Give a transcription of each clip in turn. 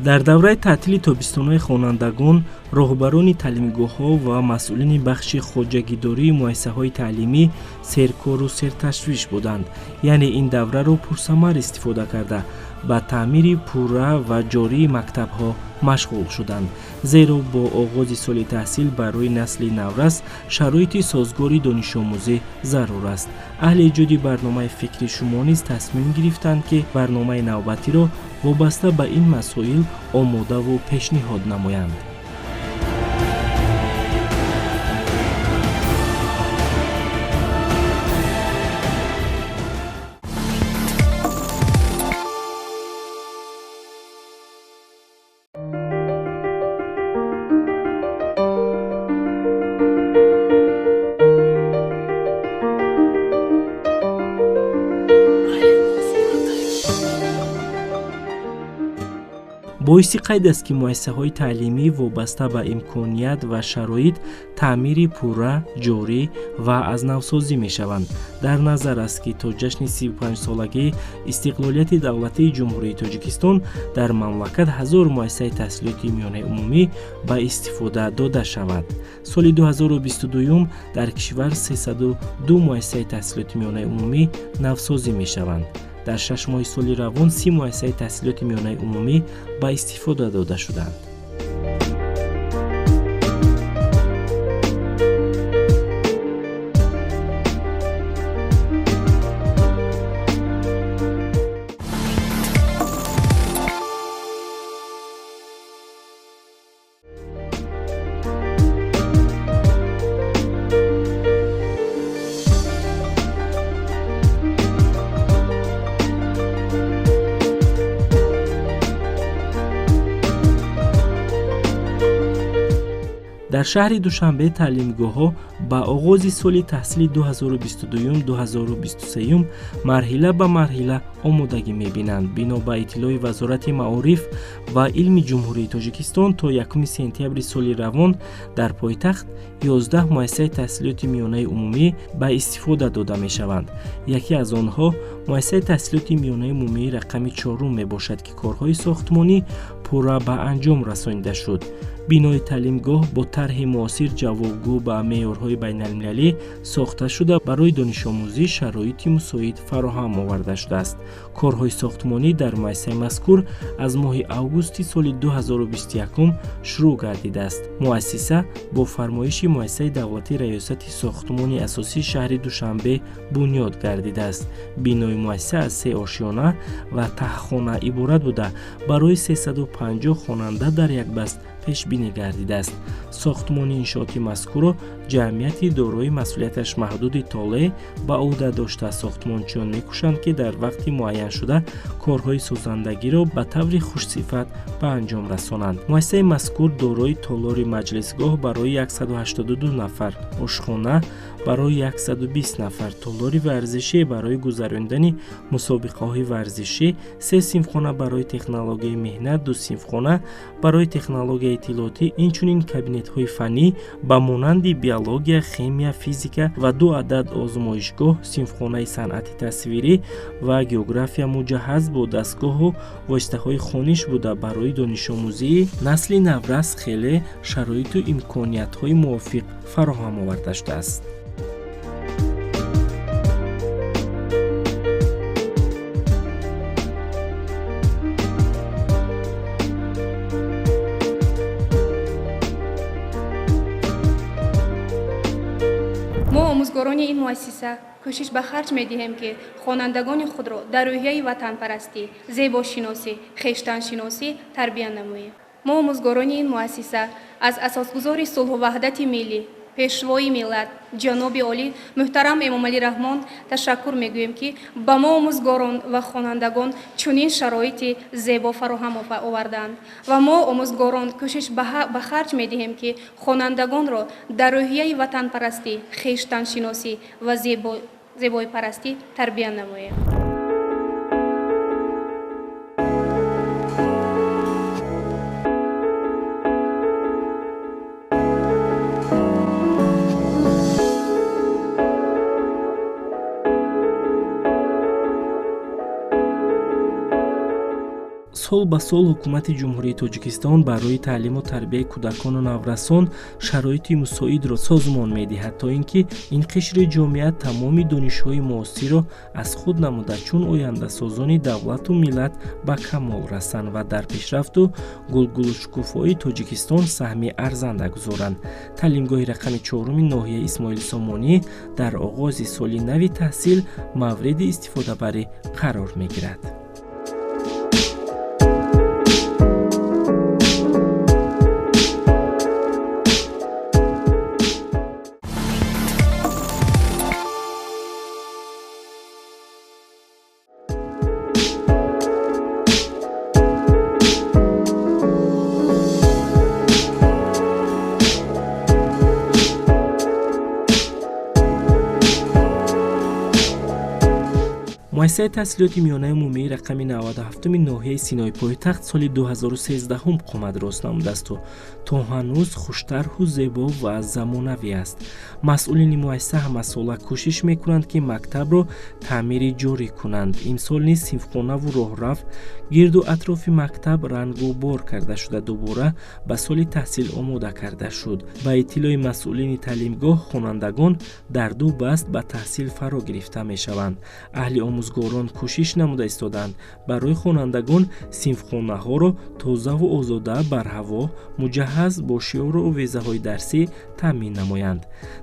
Дар давраи таътили тобистонаи хонандагон, роҳбарони таълимгоҳҳо ва масъулини бахши хоҷагидории муассисаҳои таълимӣ серкору серташвиш буданд. Яъне ин давраро пурсамар истифода карда, ба таъмири пурра ва ҷории мактабҳо машғул шуданд. Зеро бо оғози соли таҳсил барои насли наврас шароити созгори донишомӯзӣ зарур аст. Аҳли эҷоди барномаи фикри шумо низ тасмим гирифтанд, ки барномаи навбатиро вобаста ба ин масоил омодаву пешниҳод намоянд. Боиси қайд аст, ки муассисаҳои таълимӣ вобаста ба имконият ва шароит таъмири пурра, ҷорӣ ва аз навсозӣ мешаванд. Дар назар аст, ки то ҷашни 35-солагии истиқлолияти давлатии Ҷумҳурии Тоҷикистон дар мамлакат 1000 муассисаи таҳсилоти миёнаи умумӣ ба истифода дода шавад. Соли 2022 дар кишвар 302 муассисаи таҳсилоти миёнаи умумӣ навсозӣ мешаванд. Дар 6 моҳи соли равон 30 муассисаи таҳсилоти миёнаи умумӣ ба истифода дода шуданд. Дар шаҳри Душанбе таълимгоҳҳо ба оғози соли таҳсили 2022-2023 марҳила ба марҳила омодагӣ мебинанд. Бино ба иттилои Вазорати маориф ва илми Ҷумҳурии Тоҷикистон, то 1 сентябри соли равон дар пойтахт 11 муассисаи таҳсилоти миёнаи умумӣ ба истифода дода мешаванд. Яке аз онҳо муассисаи таҳсилоти миёнаи умумии рақами 4 мебошад, ки корҳои сохтмонӣ пурра ба анҷом расонида шуд. Бинои таълимгоҳ бо тарҳи муосир ҷавобгӯ ба меъёрҳои байналмилалӣ сохта шуда, барои донишомӯзӣ шароити мусоид фароҳам оварда шудааст. Корҳои сохтмонӣ дар муассисаи мазкур аз моҳи августи соли 2021 шурӯъ гардидааст. Муассиса бо фармоиши муассисаи давлатии Раёсати сохтмони асосии шаҳри Душанбе бунёд гардидааст. Бинои муассиса аз 3 ошёна ва таҳхона иборат буда, барои 350 хонанда дар як баст пешбинӣ гардидааст. Сохтмони иншооти мазкурро ҷамъияти дорои масъулияташ маҳдуди Толе ба ӯҳда дошта, сохтмончиён мекӯшанд, ки дар вақти муайяншуда корҳои созандагиро ба таври хушсифат ба анҷом расонанд. Муассисаи мазкур дорои толори маҷлисгоҳ барои 182 нафар, ошхона барои 120 нафар, толори варзишӣ барои гузарондани мусобиқаҳои варзишӣ, 3 синфхона барои технологияи меҳнат, 2 синфхона барои технологияи иттилоотӣ, инчунин кабинетҳои фаннӣ ба монанди биология, химия, физика ва 2 адад озмоишгоҳ, синфхонаи санъати тасвирӣ ва география муҷаҳҳаз бо дастгоҳу воситаҳои хониш буда, барои донишомӯзии насли наврас хеле шароиту имкониятҳои мувофиқ фароҳам оварда шудааст. Мо омӯзгорони ин муассиса кӯшиш ба харҷ медиҳем, ки хонандагони худро дар рӯҳияи ватанпарастӣ, зебошиносӣ, хештаншиносӣ тарбия намоем. Мо омӯзгорони ин муассиса аз асосгузори сулҳу ваҳдати миллӣ, пешвои миллат, ҷаноби олӣ муҳтарам Эмомалӣ Раҳмон ташаккур мегӯем, ки ба мо омӯзгорон ва хонандагон чунин шароити зебо фароҳам овардаанд ва мо омӯзгорон кӯшиш ба харҷ медиҳем, ки хонандагонро дар рӯҳияи ватанпарастӣ, хештаншиносӣ ва зебоипарастӣ тарбия намоем. Сол ба сол ҳукумати Ҷумҳурии Тоҷикистон барои таълиму тарбияи кӯдакону наврасон шароити мусоидро созмон медиҳад, то ин ки ин қишри ҷомеа тамоми донишҳои муосирро аз худ намуда, чун ояндасозони давлату миллат ба камол расанд ва дар пешрафту гулгулшукуфоии Тоҷикистон саҳми арзанда гузоранд. Таълимгоҳи рақами 4 ноҳияи Исмоили Сомонӣ дар оғози соли нави таҳсил мавриди истифодабарӣ қарор мегирад. Муассисаи таҳсилоти миёнаи умумии рақами 97 ноҳияи Синои пойтахт соли 2013 қомат рост намудасту то ҳанӯз хуштарҳу зебо ва замонавӣ аст. Масъулини муассиса ҳамасола кӯшиш мекунанд, ки мактабро таъмири ҷорӣ кунанд. Имсол низ синфхонаву роҳрав гирду атрофи мактаб рангу бор карда шуда, дубора ба соли таҳсил омода карда шуд. Ба иттилои масъулини таълимгоҳ, хонандагон дар ду баст ба таҳсил фаро гирифта мешаванд. Аҳли омӯзгорон кӯшиш намуда истоданд барои хонандагон синфхонаҳоро тозаву озода, барҳаво, муҷаҳҳаз бо шиору овезаҳои дарсӣ таъмин намоянд.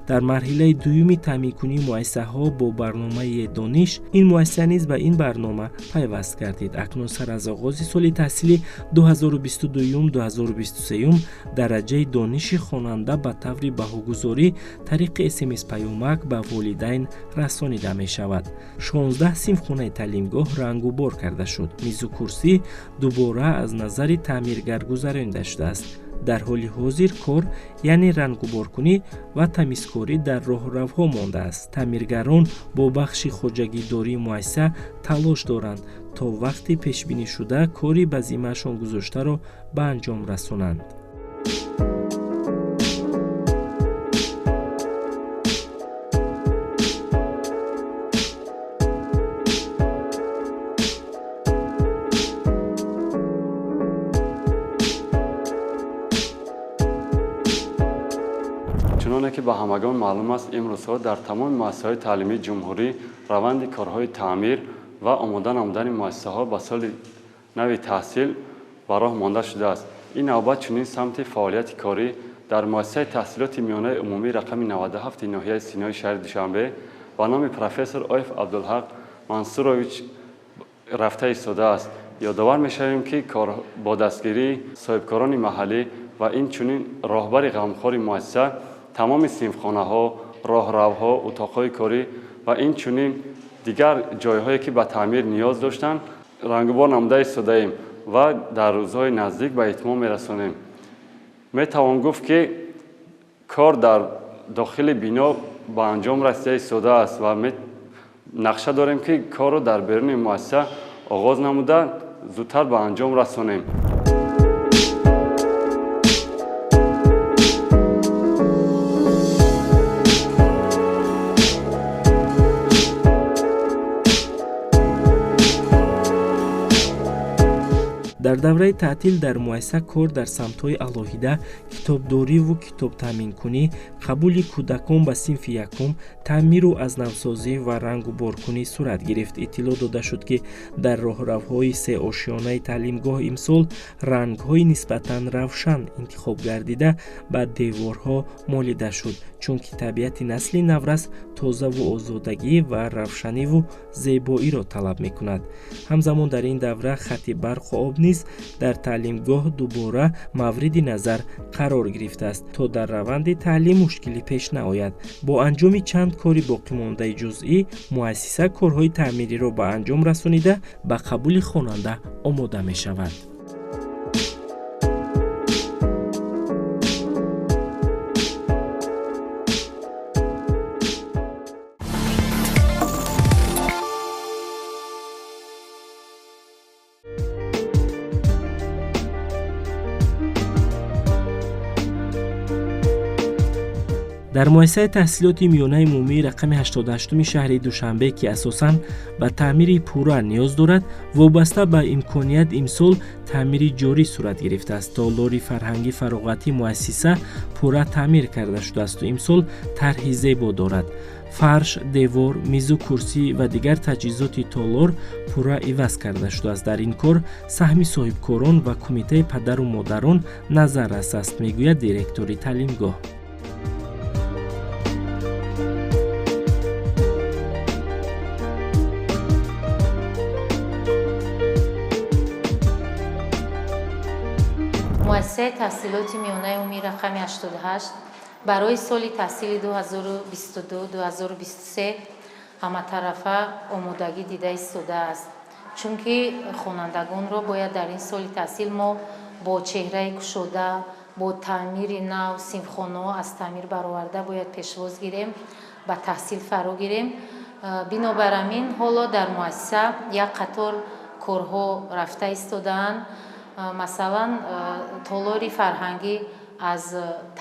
Дар марҳилаи дуюми таъминкунии муассисаҳо бо барномаи дониш ин муассиса низ ба ин барнома пайваст гардид. Акнун сар аз оғози соли таҳсили 2022-2023 дараҷаи дониши хонанда ба таври баҳогузорӣ тариқи СМС-паёмак ба волидайн расонида мешавад. 16 синфхонаи таълимгоҳ рангу бор карда шуд. Мизу курсӣ дубора аз назари таъмиргар гузаронида шудааст. Дар ҳоли ҳозир кор, яъне рангуборкунӣ ва тамизкорӣ дар роҳравҳо мондааст. Таъмиргарон бо бахши хоҷагидории муассиса талош доранд, то вақти пешбинишуда кори ба зиммаашон гузоштаро ба анҷом расонанд. Чуноне ки ба ҳамагон маълум аст, имрӯзҳо дар тамоми муассисаҳои таълимии ҷумҳурӣ раванди корҳои таъмир ва омода намудани муассисаҳо ба соли нави таҳсил ба роҳ монда шудааст. Ин навбат чунин самти фаъолияти корӣ дар муассисаи таҳсилоти миёнаи умумии рақами 97 ноҳияи Синои шаҳри Душанбе ба номи профессор Оев Абдулҳақ Мансурович рафта истодааст. Ёдовар мешавем, ки бо дастгирии соҳибкорони маҳаллӣ ва инчунин роҳбари ғамхори муассиса тамоми синфхонаҳо, роҳравҳо, утоқҳои корӣ ва инчунин дигар ҷойҳое ки ба таъмир ниёз доштанд, рангубор намуда истодаем ва дар рӯзҳои наздик ба итмом мерасонем. Метавон гуфт, ки кор дар дохили бино ба анҷом расида истодааст ва нақша дорем, ки корро дар беруни муассиса оғоз намуда зудтар ба анҷом расонем. Дар давраи таътил дар муассиса кор дар самтҳои алоҳида, китобдориву китобтаъминкунӣ, қабули кӯдакон ба синфи якум, таъмиру азнавсозӣ ва рангуборкунӣ сурат гирифт. Иттилоъ дода шуд, ки дар роҳравҳои сеошёнаи таълимгоҳ имсол рангҳои нисбатан равшан интихоб гардида ба деворҳо молида шуд, чунки табиати насли наврас тозаву озодагӣ ва равшаниву зебоиро талаб мекунад. Ҳамзамон дар ин давра хати барқу об низ дар таълимгоҳ дубора мавриди назар қарор гирифтааст, то дар раванди таълим мушкилӣ пеш наояд. Бо анҷоми чанд кори боқимондаи ҷузъӣ муассиса корҳои таъмириро ба анҷом расонида ба қабули хонанда омода мешавад. Дар муассисаи таҳсилоти миёнаи умумии рақами 88 шаҳри Душанбе, ки асосан ба таъмири пурра ниёз дорад, вобаста ба имконият имсол таъмири ҷорӣ сурат гирифтааст. Толори фарҳангӣ фароғатии муассиса пурра таъмир карда шудаасту имсол тарҳи зебо дорад. Фарш, девор, мизу курсӣ ва дигар таҷҳизоти толор пурра иваз карда шудааст. Дар ин кор саҳми соҳибкорон ва кумитаи падару модарон назаррас аст, мегӯяд директори таълимгоҳ. Муассисаи таҳсилоти миёнаи умумии рақами 88 барои соли таҳсили 2022-2023 ҳаматарафа омодагӣ дида истодааст, чунки хонандагонро бояд дар ин соли таҳсил мо бо чеҳраи кушода, бо таъмири нав, синфхонаҳо аз таъмир бароварда бояд пешвоз гирем, ба таҳсил фаро гирем. Бинобар ҳамин ҳоло дар муассиса як қатор корҳо рафта истодаанд. Масалан, толори фарҳангӣ аз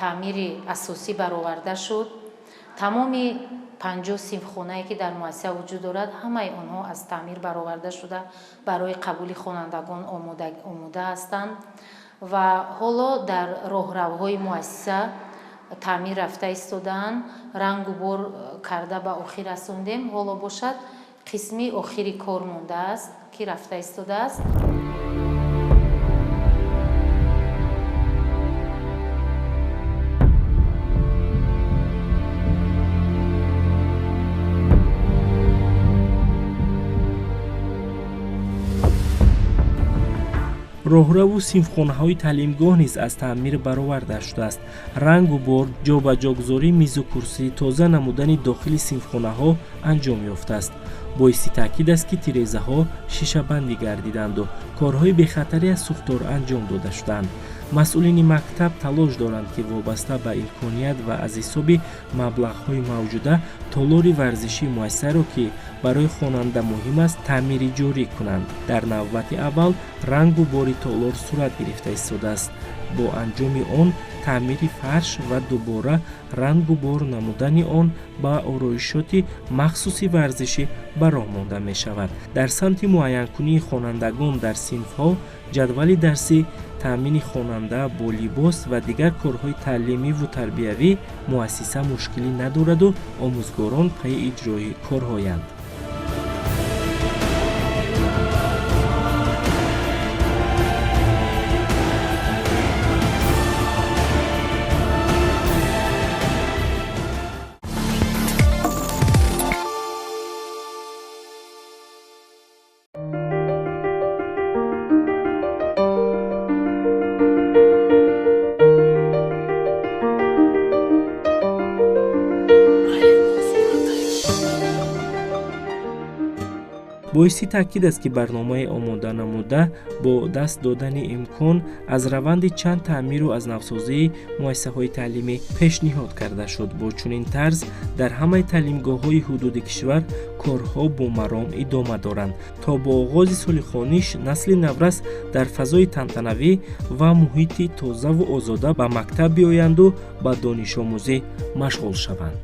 таъмири асосӣ бароварда шуд. Тамоми 50 синфхонае ки дар муассиса вуҷуд дорад, ҳамаи онҳо аз таъмир бароварда шуда барои қабули хонандагон омода ҳастанд ва ҳоло дар роҳравҳои муассиса таъмир рафта истодаанд. Рангу бор карда ба охир расондем. Ҳоло бошад қисми охири кор мондааст, ки рафта истодааст. Роҳраву синфхонаҳои таълимгоҳ низ аз таъмир бароварда шудааст. Рангу бор, ҷобаҷогузории мизу курсӣ, тоза намудани дохили синфхонаҳо анҷом ёфтааст. Боиси таъкид аст, ки тирезаҳо шишабандӣ гардиданду корҳои бехатарӣ аз сӯхтор анҷом дода шуданд. Масъулини мактаб талош доранд, ки вобаста ба имконият ва аз ҳисоби маблағҳои мавҷуда толори варзишии муассисаро, ки барои хонанда муҳим аст, таъмири ҷорӣ кунанд. Дар навбати аввал рангу бори толор сурат гирифта истодааст. Бо анҷоми он таъмири фарш ва дубора рангу бор намудани он ба ороишоти махсуси варзишӣ ба роҳ монда мешавад. Дар самти муайянкунии хонандагон дар синфҳо, ҷадвали дарсӣ, таъмини хонанда бо либос ва дигар корҳои таълимиву тарбиявӣ муассиса мушкилӣ надораду омӯзгорон пайи иҷрои корҳоянд. Боиси таъкид аст, ки барномаи омода намуда бо даст додани имкон аз раванди чанд таъмиру аз навсозии муассисаҳои таълимӣ пешниҳод карда шуд. Бо чунин тарз дар ҳамаи таълимгоҳҳои ҳудуди кишвар корҳо бо маром идома доранд, то бо оғози соли хониш насли наврас дар фазои тантанавӣ ва муҳити тозаву озода ба мактаб биоянду ба донишомӯзӣ машғул шаванд.